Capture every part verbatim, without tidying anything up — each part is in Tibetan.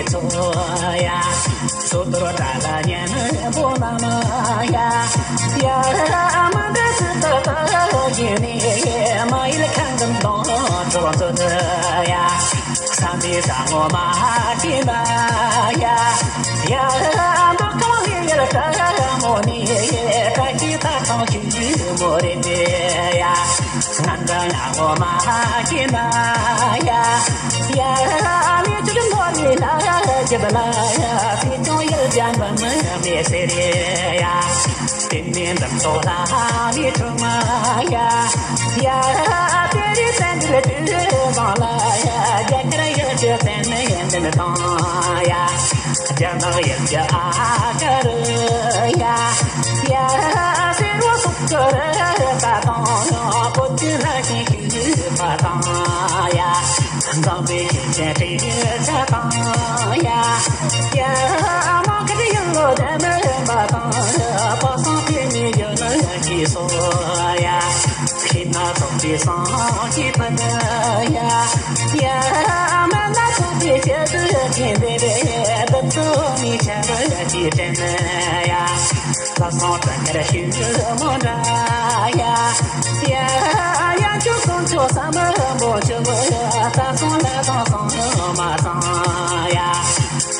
ཚོ་ཡ། སོ་ཐོར་ད་ལ་ཉན་པོ་ན་མ་ཡ། ཡ་མ་འདྲ་སི་ཏ་ཏ་ཡིན་ནི་མ་ཡིན་ཁང་གི་མདོང་གྲོགས་ཚོ་ཡ། ས་འདི་ས་ངོ་མ་ཀི་ན་ཡ། ཡ་མ་ཀ་ལི་ཡ་ཀ་མོ་ནི་ཀ་ཀི་ཏ་ཐོང་ཆུ་མོ་རེ་ནི་ཡ། ང་འདྲ་ང་ངོ་མ་ཀི་ན་ཡ། ཡ་མི་ཆུ་མོ་ནི་ན་ཡ་ཇི་ད་ན་ཡ། སི་ཅོང་ཡལ་ཇན་བ་མི་མི་སེ་རེ་ཡ། དེ་ནས་འདམ་ཐོག་ལ་མི་ཁྲོ་མ་ཡ། ཡ་དེ་རི་སན་དི་ལ་དུ་གང་ལ་ཡ། རྒྱ་གར་ཡུལ་གྱི་སན་ནི་ཡན་དི་ནི་དང་ཡ། རྒྱ་ནག་ཡུལ་གྱི་ཨ་ཀ་རུ་ཡ། ཡ་སེ་རོ་སུག་གི་རི་ས་དང་ཡ། པོ་ཏི་ར་ཤི་ཤི་པ་དང་ཡ། འཛམ་བུའི་ཤིང་ཆེན་ཏི་ཡ་ཆ་དང་ཡ། ཡ་མ་ཁ་ཡུལ་ལོ་དེ་མི་ཡིན་པ་དང་ཡ། པ་སང་ཏི་མི་ཡོད་ན་ཡ་ཤི་སོ་ཡ། ཤི་ན་ཐོག་ཏི་སང་ཤི་པ་ན་ཡ། ཡ་མ་ན་ཐོག་ཏི་ཆེ་དུ་ཡ་ཤི་འདི་རེ་ད་ཚོ་མི་ཆ་ན་ཡ་ཤི་དྲན་ཡ། ལ་སོང་ད་ཁར་ཤུ་མོ་འདྲ་ཡ། ཡ་ཡ་ཁྱོད་སོང་ཁྱོད་ས་མ་མོ་ཁྱོད་ཡ། ད་སོང་ལ་སོང་སོང་མ་སོང་ཡ།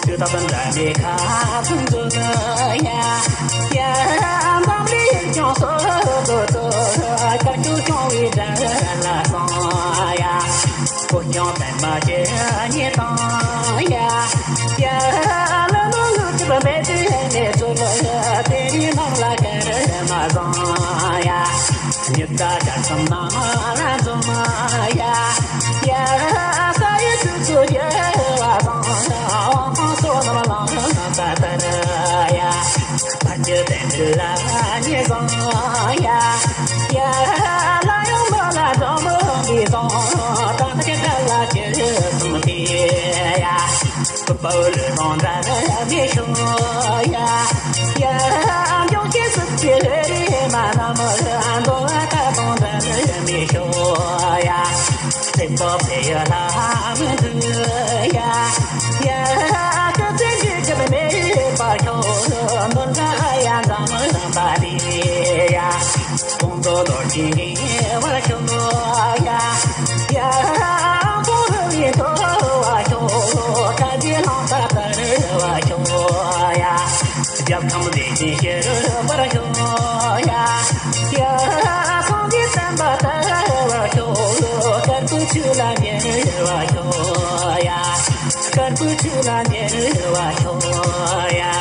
ཁྱོད་ད་པན་འདྲ་མི་ཁ་ཚུན་ཚོད་ཡ། ཡ་འདམ་རི་ཁྱོད་སོ་སོ་སོ་ཡ། ཁྱོད་ཁྱོད་བི་འདྲ་ལ་སོང་ཡ། ཁོ་ཀྱང་པད་མ་ཅན་ཉིད་དང་ཡ། ཡ་ལ་ལོ་ལོ་གི་པ་མེད་དུ་ཡ་ནས་ཚོ་ལ་ཡ། དེ་ནི་ནང་ལ་ག་རེ་མ་བཟང་ཡ། ཉི་ཟླ་དཀར་གསུམ་ནང་ལ་འཛོམས་ཡ། ཡ་ས་ཡི་ཚུལ་ཚུལ་ཡ་བ་བཟང་ཡ། འོང་ཁང་སོ་ནམ་ལང་ལ་ད་ད་ར་ཡ། ཕ་གི་དེ་འདི་ལ་ཉེ་བཟང་ཡ། ཡ་ལ་ཡོང་མ་ལ་འཛོམས་མི་བཟང་། ད་ད་ཁྱེད་ལ་ཁྱེད་གསུམ་དེ་ཡ། པའོ་ལི་རོང་འདྲ་མི་ཤོ་ཡ། ཡ་འབྱུང་ཤེས་སུ་ཅི་རེ་མ་ན་མོ་འགྲོ་བ་ད་དང་འདྲ་མི་ཤོ་ཡ། སེམས་པ་པེ་ཡ་ལ་མི་འདུག་ཡ། ཡ་སྐད་ཆ་འདི་ཀྱི་མེད་པ་ཤོ་འདོན་འདྲ་ཡ་འཛམ་རང་པ་རི་ཡ། ཁོང་ཚོ་ལོ་རྒྱུས་ངེས་པར་ཤོད་ཡ། ཡ་ཁོང་རུ་ཡི་ཐོ་བ་ཤོད། ཁ་ཅི་ལོང་ས་ལྟར་བ་ཤོད་ཡ། རྒྱལ་ཁམས་བདེ་ཆེན་ཤེས་པར་ཤོད་ཡ། ཡ་སངས་རྒྱས་བསྟན་པ་དར་བར་ཤོད། དཀར་པོའི་ཆོས་ལ་ཉེ་བར་ཤོད་ཡ། དཀར་པོའི་ཆོས་ལ་ཉེ་བར་ཤོད་ཡ།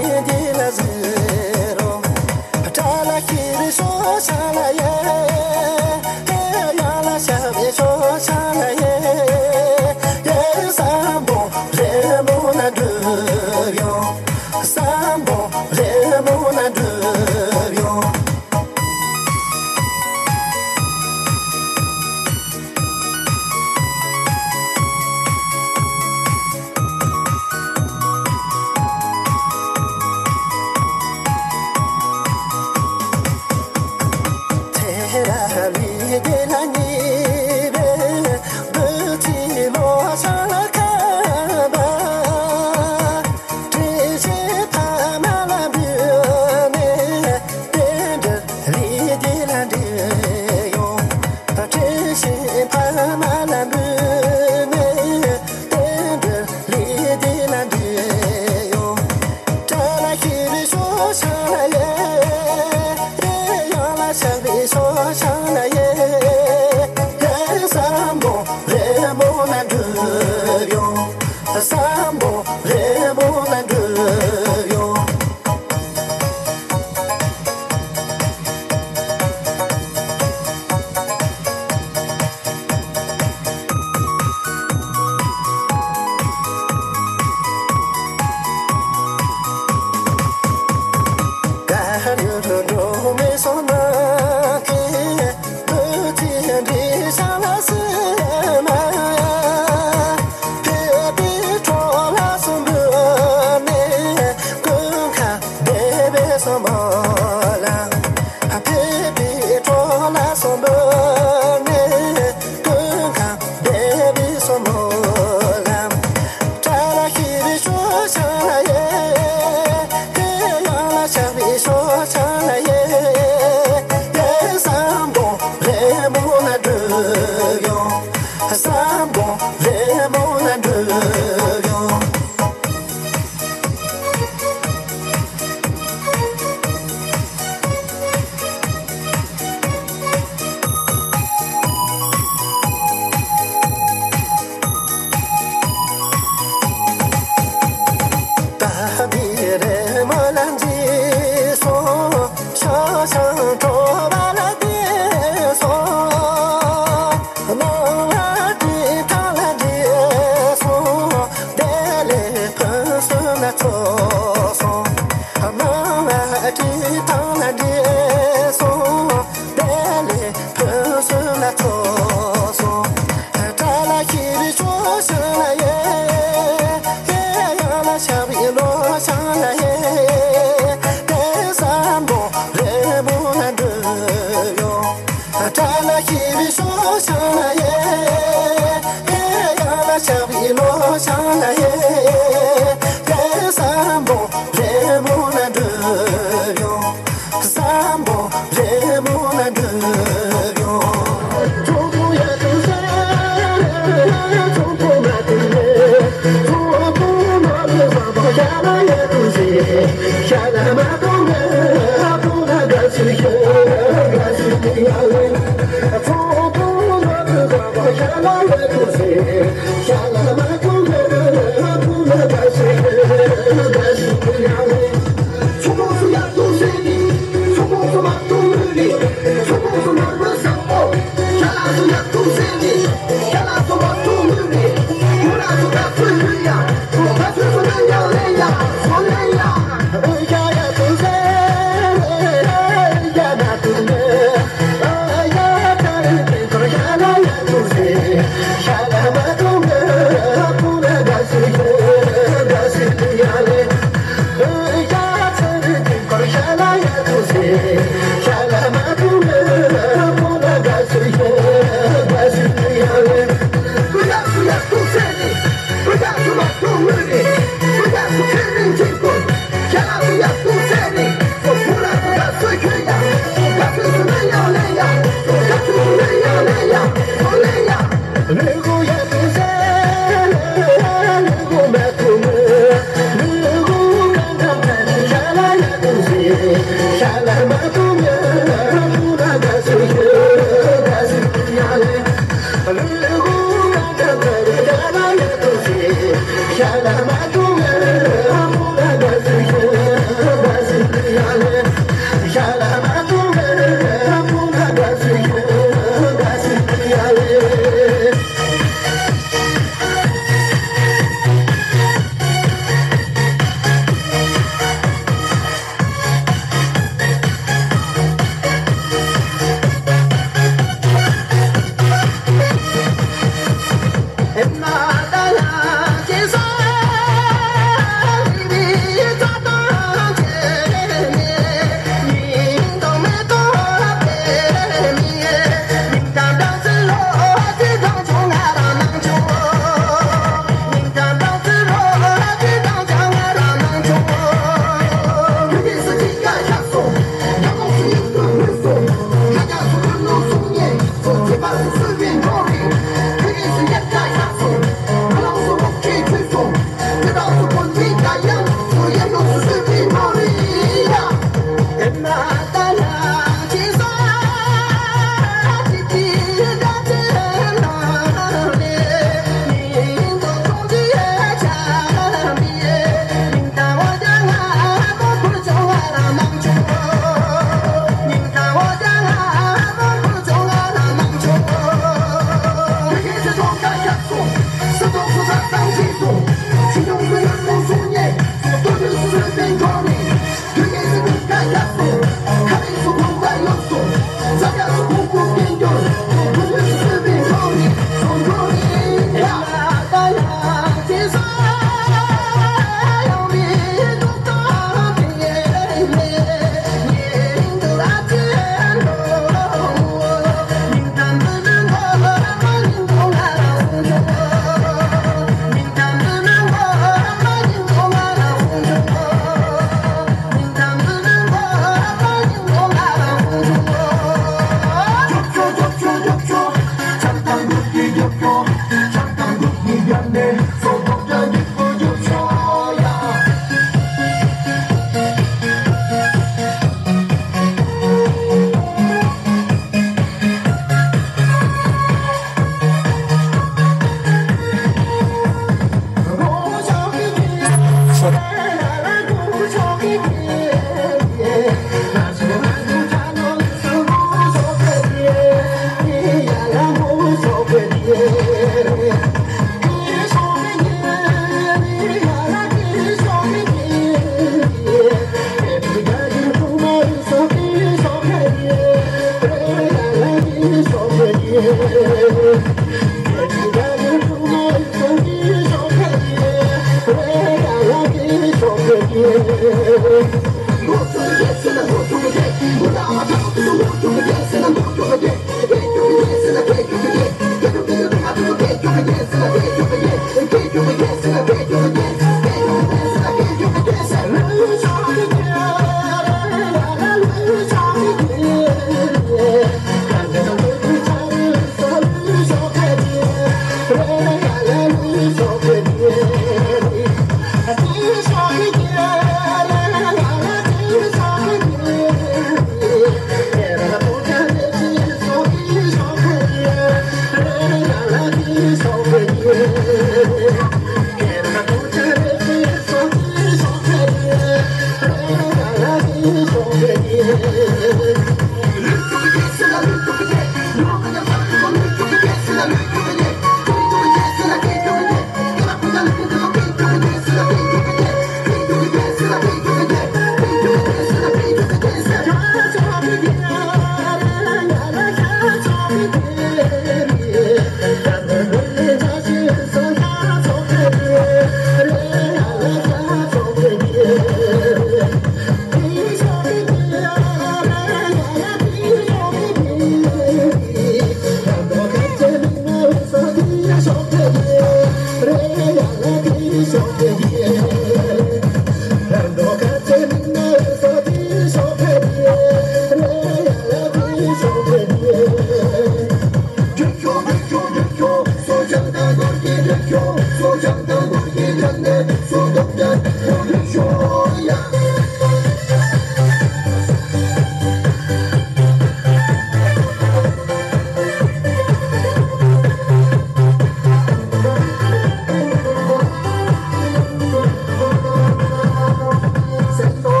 སེམས་རྟོག་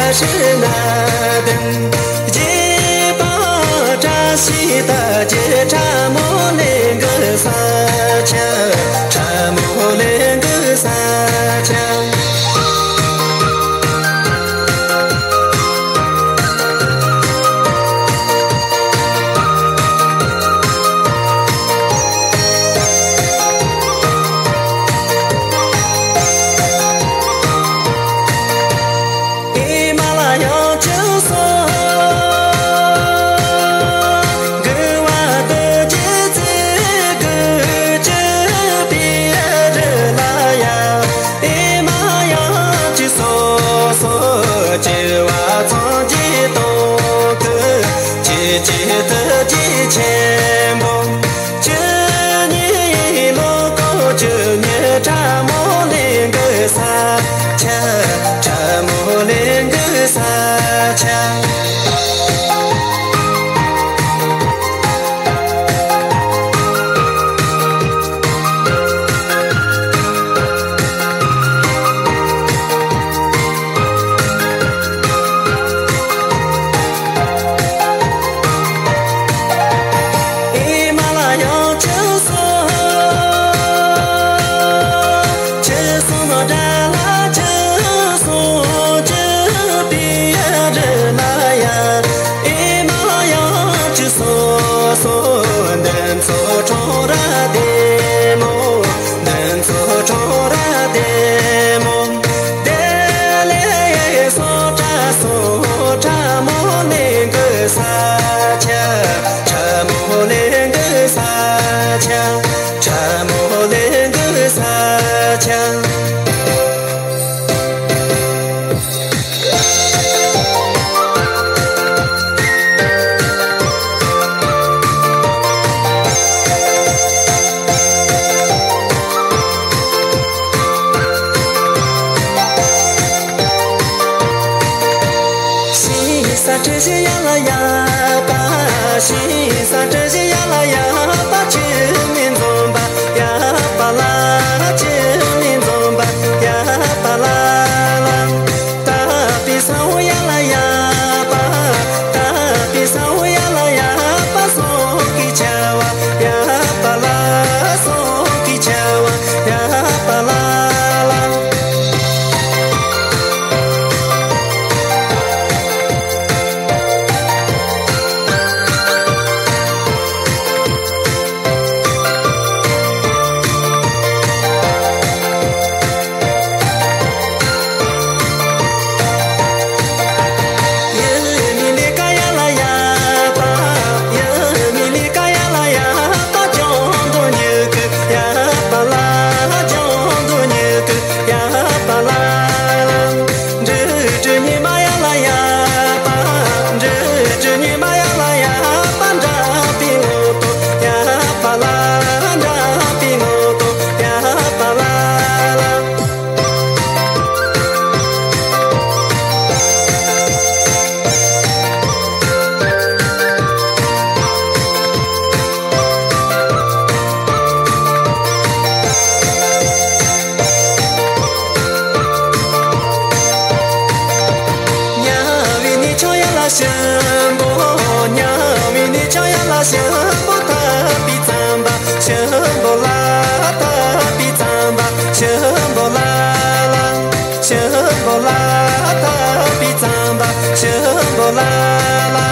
ཧྲི་ན་དིང་། རྗེ་བ་བཀྲ་ཤིས་རྟ་རྒྱུག་ཁྲ་མོ་ལེན་གི་ས་ཆ། ཁྲ་མོ་ལེན་གི་ས་ཆ། ཨེ་མ་ལ་ཡང་ཅི་སོང་། གུ་བ་དུ་ཅི་ཙི་གུ་ཅི་པི་ཨ་རི་ལ་ཡ། ཨེ་མ་ཡང་ཅི་སོང་སོང་། ཅི་བ་ཚང་ཅི་གཏོང་གི་ཅི་ཅི་དུ་ཅི་ཆེན་པོ། བཅུ་གཉིས་ལོ་ཀོ་བཅུ་གཉིས་ཁྲ་མོ་ལེན་གི་ས་ཆ། ཁྲ་མོ་ལེན་གི་ས་ཆ། ཨེ་མ་ལ་ཡང་ཅི་སོང་། ཅི་སོང་ན་དགྲ་ལ་ཅི་སོང་། ཅི་པི་ཨ་རི་ལ་ཡ། ཨེ་མ་ཡང་ཅི་སོང་སོང་། འདི་ཚོ་ཁྲོམ་ར་བདེ་མོ། འདི་ཚོ་ཁྲོམ་ར་བདེ་མོ། དེ་ལས་སོ་ཁྲ་སོ་ཁྲ་མོ་ལེན་གི་ས་ཆ། ཁྲ་མོ་ལེན་གི་ས་ཆ། ཁྲ་མོ་ལེན་གི་ས་ཆ། ཤིང་ས་གྲུ་བཞི་ཡ་ལ་ཡ་པ། ཤིང་ས་གྲུ་བཞི་ཡ་ལ་ཡ་པ། ཆུ་མིག་འཛོམས་པ་ཡ་པ་ལ། ཆུ་མིག་འཛོམས་པ་ཡ་པ་ལ་ལ། ཏ་པི་ས་འོ་ཡ་ལ་ཡ་པ། ཏ་པི་ས་འོ་ཡ་ལ་ཡ་པ། སོག་གི་ཆ་བ་ཡ་པ་ལ། སོག་གི་ཆ་བ་ཡ་པ་ལ་ལ། ཉ་བི་ནི་ཆོ་ཡ་ལ་ཤམ་བོ། ཉ་བི་ནི་ཆོ་ཡ་ལ་ཤམ་བོ། ཏ་པི་ཙམ་པ་ཤམ་བོ་ལ། ཏ་པི་ཙམ་པ་ཤམ་བོ་ལ་ལ། ཤམ་བོ་ལ། ཏ་པི་ཙམ་པ་ཤམ་བོ་ལ་ལ།